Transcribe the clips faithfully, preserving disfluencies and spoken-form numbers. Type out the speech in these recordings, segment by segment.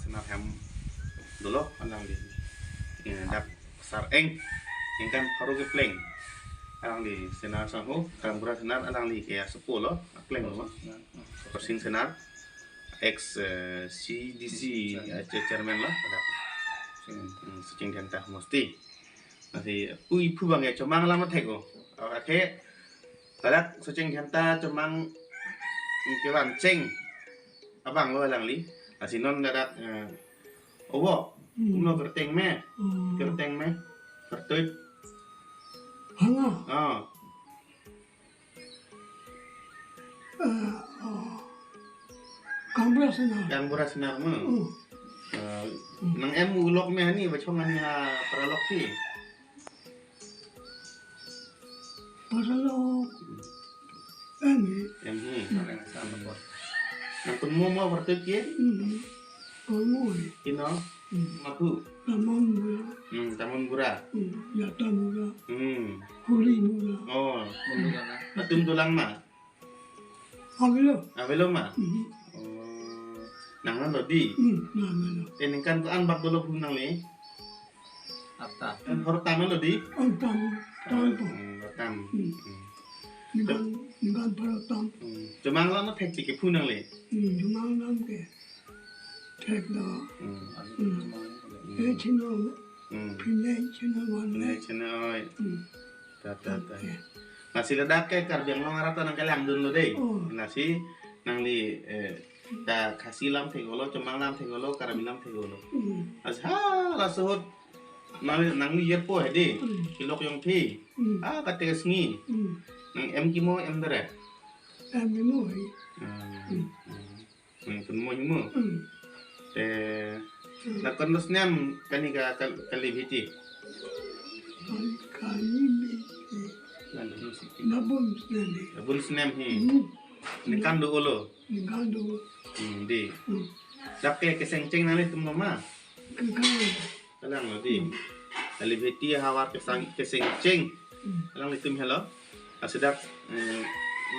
Senar hem dolo alangli. Eh, dak Sar-eng, ningkan pharo kepleng. Alangli senar sangho, Kangbura senar alangli ke asopo lo, apleng lo. Korsing senar, ex, eh, C D C, eh, chairman lo, dak. Hmm, Socheng Dhenta Homosti. Lasi pu iphu abang ke Chomang alam athek o. Akhei ladak Socheng Dhenta Chomang kevan cheng abang lo alangli. Lasi non ladak, eh, owo. Hmm. Kumno kerteng me. Hmm. Kerteng me. Kertui. Hanga. Oh. Eh, oh. Kangbura senar. Kangbura senar mo. Hmm. Eh, nang-em ulok me hani, bachong hani ha paralok si. Paralok. Em hi. Em hi. Nang tunmo mo paralok ke? Hmm. Tunmo hi. Kino? Hmm. Maphu. Tamon Bura. Hmm, Tamon Bura. Hmm. Yata Bura. Hmm. Huli Bura. Oh. Atum dolang ma? Avelo. Avelo ma? Hmm. Oh. Nang lo di? Hmm, nang lo. Eh, ningkan ko-an bak dolo phu nangli? Atta. Em, hor tam lo di? Hor tam, tam po. Hmm, hor tam. Hmm. Hmm. Ningkan, ningkan pharo tam. Hmm. Chomang alam athek chike phu nangli? Hmm, Chomang alam ke. Thek lo. Hmm. Hmm. Hmm. Eh, chino. Hmm. Pinai chino wan. Pinai chino, oi. Hmm. Ta, ta, ta. Oke. Lasi ladak ke Karbi Anglong arat ta nangkelangdun lo dei. Oh. Lasi nangli, eh, ta Khasi alam thek lo, Chomang alam thek lo, Karbi alam thek lo. Hmm. Lasi ha, laso ahut nangli, nangli jirpo hedi. Hmm. Kelok jong thi. Hmm. Ah, kate sngi. Hmm. Nang-em kimo, em dere? Em kimo hi. Hmm. Hmm. Hmm. Hmm, tunmo himo. Hmm. Eh, hmm. Lakon dos nem kani ka kal-, kali bhiti. Kali, kali bhiti. Labun snem. Labun snem hi. Hmm. Ningkan do-o lo. Ningkan do-o. Hmm, di. Hmm. Dak ke keseng cheng nanglitum lo ma? Ke, ke. Kalang lo di. Hmm. Kali bhiti havar kesang, keseng cheng. Hmm. Kalang itum helo. Lasi dak, eh,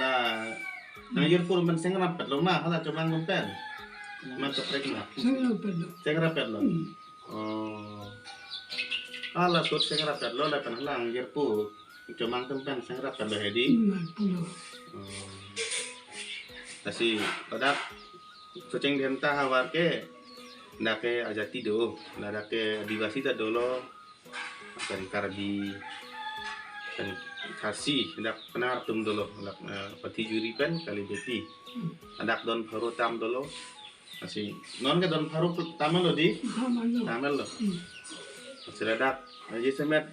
la, nang jirpo pen seng rapet lo ma, hala Chomang pen. Ma kaprek ma. Seng rapet lo. Seng rapet lo. Hmm. Oh. Hala sut seng rapet lo, lapen hala nang jirpo Chomang pen seng rapet lo hedi. Hmm, rapet lo. Oh. Lasi ladak Socheng Dhenta havar ke, dak ke ajati do, ladak ke Adivasi ta dolo, lapen Karbi, lapen Khasi, dak Pnar atum dolo, dak, eh, Pathijuri pen kali bhiti. Dak don pharo tam dolo. Lasi non ke don pharo tam lo di? Tam lo. Tam lo. Hmm. Lasi ladak, eh, jasemet,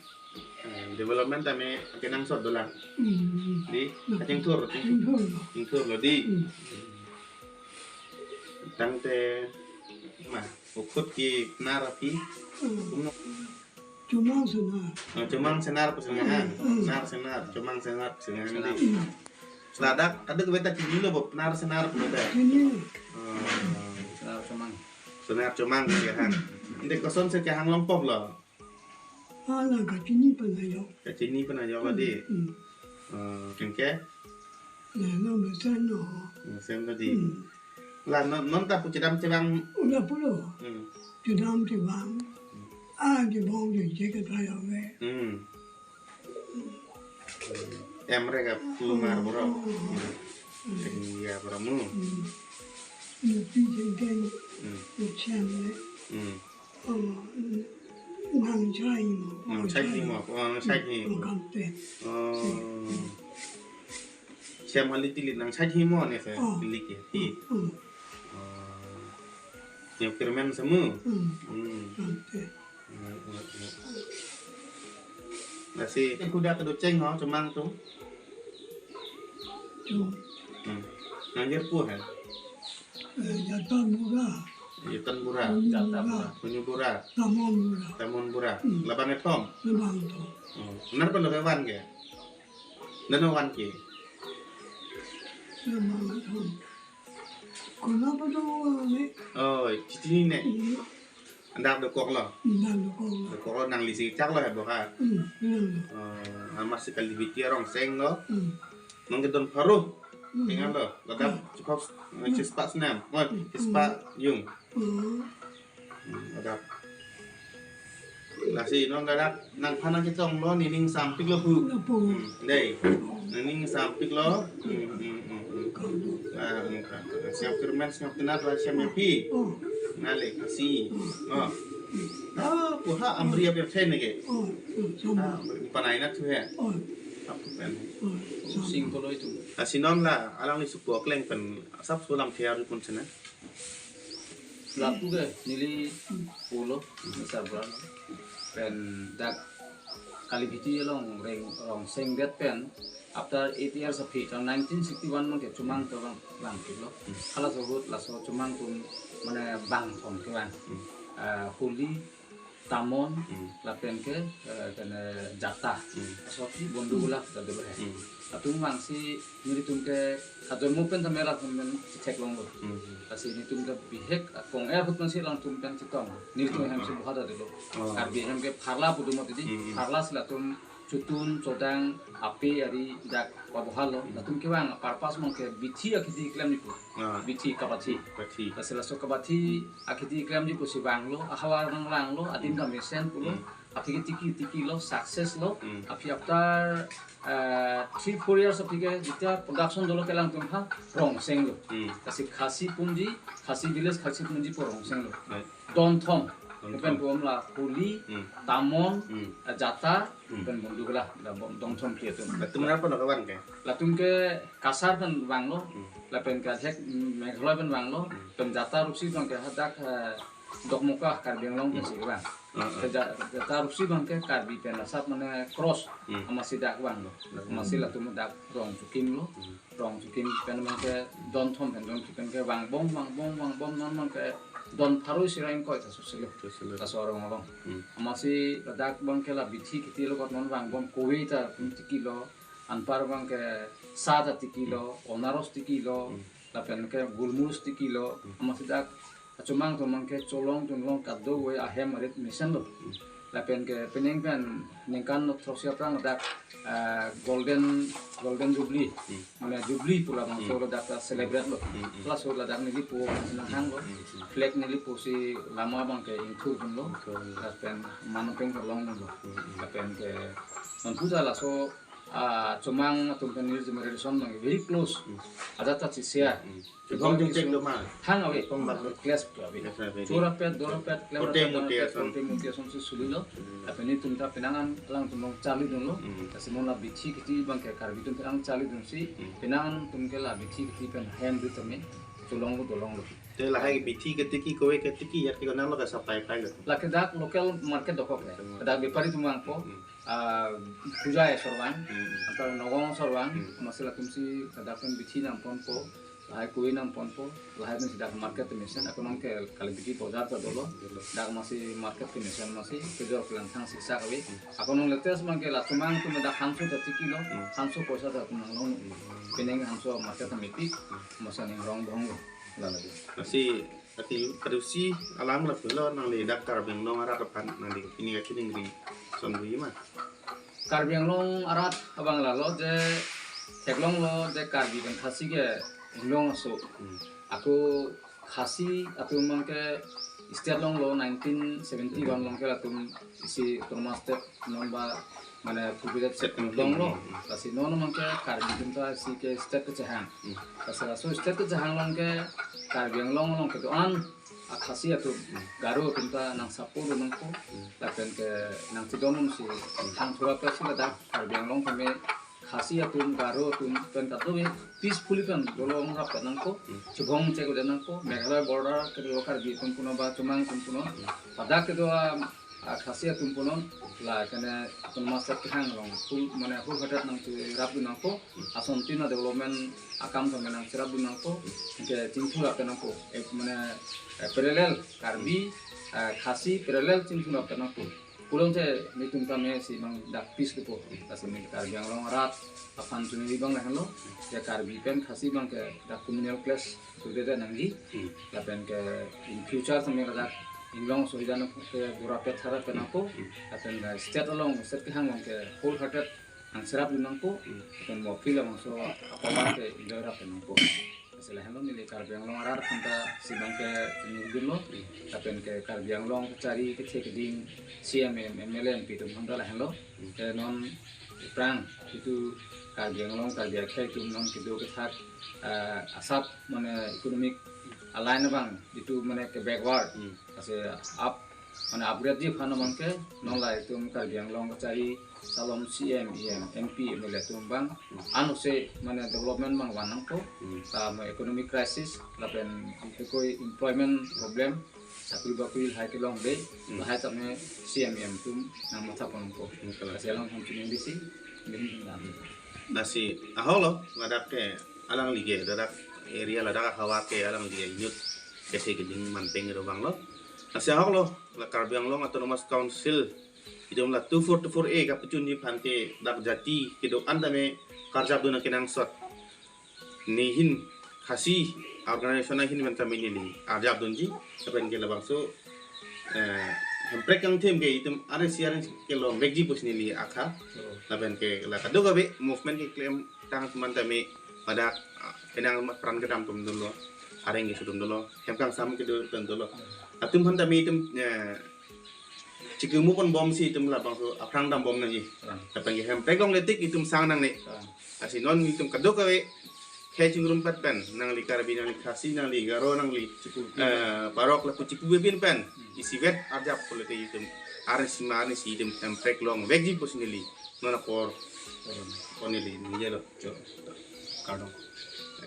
eh, development tame kenangsot dolang. Hmm. Di, kachingthur, kachingthur. Kachingthur lo. Kachingthur lo di. Hmm. Tangte ma, o khut ke Pnar api. Hmm. Kumno? Chomang senar. Oh, Chomang senar pu sengahan. Hmm. Pnar senar, Chomang senar pu sengahan di. Hmm. Ladak, kadokave ta chinilo bo, Pnar senar pu ta. Chini. Oh. Senar Chomang. Senar Chomang pu sengahan. Ante kosonsi kehang longpo lo? Hala kachini pen ajok. Kachini pen ajok lo di. Hmm. Oh, kengke? Nanglo mesen lo. Mesen lo di. Hmm. La non, non ta pu chedam chevang. Ula pulo. Hmm. Chedam chevang. Hmm. Ah, chevang je je ke thai ave. Hmm. Em re ka pu mar boro. Hmm. Hmm. Sing ya boro mu. Hmm. Nupi jengkeng. Hmm. Nuchem le. Hmm. Oh, nang chai mo. Nang chai ni mo. Oh, nang chai ni. Oh, kamte. Oh. Shem hali tili nang chai ni mo ne se. Oh. Tili ke. Hi. Hmm. Oh. Yang permen semu. Hmm. Hmm. Kamte. Hmm, hmm, hmm. Lasi, eh, kuda kedo cheng ho, Chomang atum. Cheng. Hmm. Nang jirpo ha? Eh, Yatan Bura. Yatan Bura. Punyu Bura. Punyu Bura. Tamon Bura. Tamon Bura. Hmm. Labang kethom. Labang kethom. Oh. Nar pen lo kevan ke? Nano van ke? Labang kethom. Konat pen do ne? Oh, chinine. Hmm. Dak dokok lo. Dak dokok lo. Dokok lo, nanglisi chak lo he bo ha. Hmm, hmm. Oh, amatsi kali bhiti arong seng lo. Hmm. Non ke don pharo. Hmm. Tenga lo. Ladak, hmm, chikop, eh, hmm, chispa snem. Oh, hmm, chispa, hmm, jung. Hmm. Lasi non ladak nangphan nangketonglo, nening sampiklo pu. Lapu. Hmm, dei. Nening sampiklo. Hmm, hmm, hmm, hmm. Ah, hmm, ah, ah, siap kermen, siap tenat, lah siap mepi. Oh. Nale, Khasi. Oh. Ah, puha amri apa saya nege? Oh, oh, sama. Ah, panai nat tu ya. Oh. Apa pen? Oh, sama. Sing tolo itu. Lasi non la, alangli supo kleng pen, sap sulam tiar pun sana. Lapu ke neli pulo, Mister Brown. Pen dak Kalibiti along reng Rongseng det pen after eight years aphi, tang nineteen sixty-one abangke chomang atum vang, vangpiklo. Hmm. Halaso ahut laso chomang atum mane bangthom kevang. Hmm. Ah, Holi, Tamon, Hmm. lapen ke, eh, kene Jata. Hmm. Laso aphi Bondugula ta dolo he. Hmm. Latum vangsi nelitum ke ajonmo pen tame latum pen chetheklonglo. Hmm. Lasi nelitum ke bihek akong er ahut pensi alangtum pen chetong. Nelitum Hmm. hem si boha ta dolo. Oh. Karbi hem ke pharla pu do mati di. Hmm. Pharla si latum chotun, chodang, ape ari dak pabohalo. Hmm. Latum kevang purpose abangke bithi akheti klemji pu. Ah. Bithi kabathi. Kabathi. Lasi laso kabathi akheti klemji pusi vanglo, ahavar nang vanglo, adim Hmm. ta mesen pulo, Hmm. aphi ke tiki tiki lo, success lo, Hmm. aphi after, eh, three, four years aphi ke, jetia production dolo ke alangtum ha, Rongseng lo. Hmm. Lasi Khasi Punji, Khasi Village, Khasi Punji pu Rongseng lo. Right. Donthom. Donthom. Pen pu amla Holi, Hmm. Tamon, Hmm. eh, Jata, Hmm. pen Bondugula, la Bon-, Donthom phli atum. Latum rat pen kevang ke? Latum ke Kasar pen vanglo, Hmm. lapen ke thek, mm, Meghalaya pen vanglo, Hmm. pen Jata Rupsi abangke hadak, eh, Dokmoka Karbi Anglong pen Hmm. si vang. Ah, ah. Ke Ja-, Jata Rupsi abangke Karbi pen asap mane cross, Hmm. amatsi dak vanglo. Hmm. Amatsi latum dak rong chokimlo. Hmm. Rong chokim pen abangke Donthom pen Donthom pen ke vangbom, vangbom, vangbom, non abangke don pharo isi ra ingkoi ta soselo. Soselo. Laso arong along. Hmm. Amatsi ladak abangke la bithi kheti lo kot non vangbom kove ta kum tikilo, anpar abangke sa ta tikilo, Hmm. onaros tikilo, Hmm. lapen ke gulmurus tikilo, Hmm. amatsi dak achomang atum abangke cholong tunlong kadokave ahem arit mesenlo. Hmm. Lapen ke penang pen ningkan throksi aphrang dak, eh, Golden, Golden Jubilee, Hmm. mane Jubilee pu labangso Hmm. ladak ta celebrate lo. Hmm, hmm. Laso ladak neli po nang hanglo. Hmm, hmm. Flag neli po si lama abangke ingthurdunlo. Ingthurdunlo. Lapen man pen kelongdunlo. Hmm, hmm. Lapen ke non puja laso, ah, chomang atum pen neli generation abang very close. Hmm. Ajat ta chisia. Hmm. Chibong jingchek do ma? Thang ave. Chibong bak do. Class tu ave. Class ave. Chorapet, dorapet, klem Kote rapet, mote dorapet, ason. Kote mote ason si sulilo. Hmm. Lapen nelitum ta penang an alangtum along charlidunlo. Hmm. Lasi non la bithi kheti abangke Karbi atum penang charlidunsi, Hmm. penang an atum ke la bithi kheti pen hem ri tame cholonglo dolonglo. Te lahai bithi kheti ke kove kheti ke yat ke konatlo ka-supply pailo? Lake dak local market dokok le. Local market. Dak bepari atum vangpo. Hmm. Ah, Khujai asor vang, Hmm. antar Nagaon asor vang, Hmm. amatsi latum si ladak pen bithi nangponpo, lahai kove nangponpo, lahai pen si dak market kemesen, ako nang ke Kalibiti bojar ta dolo, Dolo. dak amatsi market kemesen amatsi, kejor kelang thang siksak ave. Hmm. Ako nang latest abangke la chomang atum dak hanso ta tikilo, Hmm. hanso poisa ta atum nanglong, Hmm. penang hanso market ta mepik, Hmm. amatsi ning rong bong lo, la lagi. Lasi Ati, kadusi alam lapulo nangli dak Karbi Anglong arat aphan nangli pini kachiningri ason ri ma? Karbi Anglong arat abang lalo je theklonglo je Karbi pen Khasi ke inglong aso. Hmm. Ako Khasi atum abangke state longlo nineteen seventy-one along ke latum isi autonomous state non ba mane federated state longlo. Hmm. Lasi non abangke Karbi atum ta isi ke state kechehang. Hmm. Lasi laso state kechehang along ke Karbi Anglong along kedo-an a Khasi atum, Hmm. Garo atum ta nang support nangpo. Hmm. Lapen ke nang chedondun si Hmm. thang thura pe si ladak Karbi Anglong keme Khasi atum, Garo atum pen kadokave peacefully pen dolong rap nangpo, Hmm. chibong chek udah nangpo, Meghalaya border kedo Karbi atum punon ba Chomang atum punon, Hmm. ladak kedo a, a Khasi atum punon, la kene atum master kehang along, full, mane wholehearted nang cherapdun nangpo, Hmm. asontin a development akam kami nang cherapdun nangpo, Hmm. ke chingthur rap nangpo, eh, mane, eh, parallel Karbi, Hmm. eh, Khasi parallel chingthur rap nangpo. Pulote netum tame si abang dak peace kepo. Lasi ne Karbi Anglong arat aphan chunwi abang lahenlo. Ya Karbi pen Khasi abangke dak communal clash together nangji. Hmm. Lapen ke in future tame ladak inglong suhida nang ke dura pet thara pen ako. Hmm. Lapen ke state along, state kehang along ke wholehearted nang cherapdun nangpo. Hmm. Lapen mo feel abangso apa abangke enjoy rap nangpo. Selahenlo neli Karbi Anglong arat aphanta si abangke chinidunlo. Lapen ke Karbi Anglong kachari kethe keding C M, M L A, M P atum aphanta lahenlo. Ke non aphrang itum Karbi Anglong, Karbi akhei atum non kedo kethak, eh, asap mane economic aline abang itum mane ke backward. Hmm. Lasi up mane upgrade ji aphan abangke non la itum Karbi Anglong kachari salom C M, E M, M P, M L A atum abang anose mane development abang van nangpo. Hmm. Tame economic crisis lapen hekoi employment problem, sakuri bakuri lahai kelongledet, Hmm. lahai tame C M, E M atum nangmatha pon nangpo. Hmm, kalang. Lasi along hum chinidunsi, dun dun dun. Lasi ahoklo, ladak ke alangli ke, ladak area ladak ahavar ke alangli ke inut kethe keding manpeng ro abanglo. Lasi ahoklo, la Karbi Anglong Autonomous Council itum la two four two four A kapachunji aphan ke dak jati kedo-an tame karjapdun akenangsot. Nehin Khasi organization ahin pen tame neli arjapdunji, lapen ke labangso, eh, Hemprek kangthim ke itum arsi arsi kelongvekji pusi neli akha, Oh. lapen ke la kadokave movement keklemtang atum aphan tame pada, ah, penang pran kedam atum dolo, areng keso atum dolo, hem kangsam kedo atum dolo. Atum aphan tame itum, eh, chikimo ponbomsi itum labangso aphrang dambom nangji. Aphrang. Lapen ke Hemprek longle tik itum sang nangne. Aphrang. Lasi non itum kadokave khei chingrum pet pen, nangli Karbi, nangli Khasi, nangli Garo, nangli, Chikubi. eh, Parok lapu Chikubi bin pen, Hmm. isivet arjap pulote itum arsi ma arsi itum Hemprek longvekji pusi neli non apor Hmm. pon neli ningjelo. Jo. Kardom.